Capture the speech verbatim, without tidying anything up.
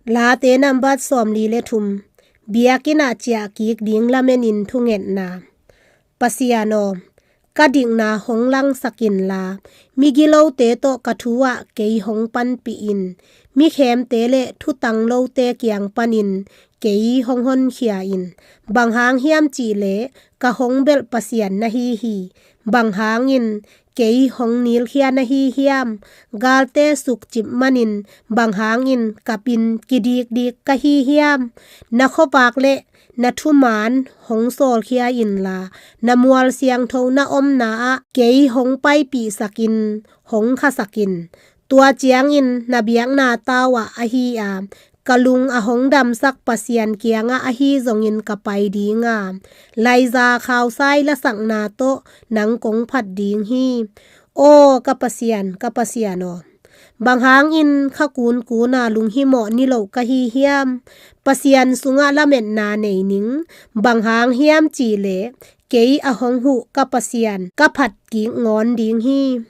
Late nambat sawmli le thum. Biakinn ah ciah kik ding lamenin thungetna. Pasian aw, ka dikna hong langsak inla, migilote tawh ka thu ah kei hong panpih in. Mikhemte le thutang lote kiang panin kei hong honkhia in. Bang hang hiam cih leh ka hong belh Pasian na hi hi. Bang hangin kei hong nilkhia na hi hiam? Galte sukcip manin bang hangin kapin kidikdik ka hi hiam? Na khuavak le na thuman hong sawlkhia inla, na mual siangtho na omna ah kei hong paipihsakin, hong khasakin. Tua ciangin na biakna tau ah ahi a, ka lung a hong damsak Pasian kiangah ahi zongin ka pai dinga, laiza khausai lasakna tawh nang kong phat ding hi. Aw ka Pasian, ka Pasian aw, bang hangin kha kunkuna lunghimawh niloh ka hi hiam? Pasian sungah lametna nei ning. Bang hang hiam cih leh kei a hong huh ka Pasian ka phat kik ngawn ding hi.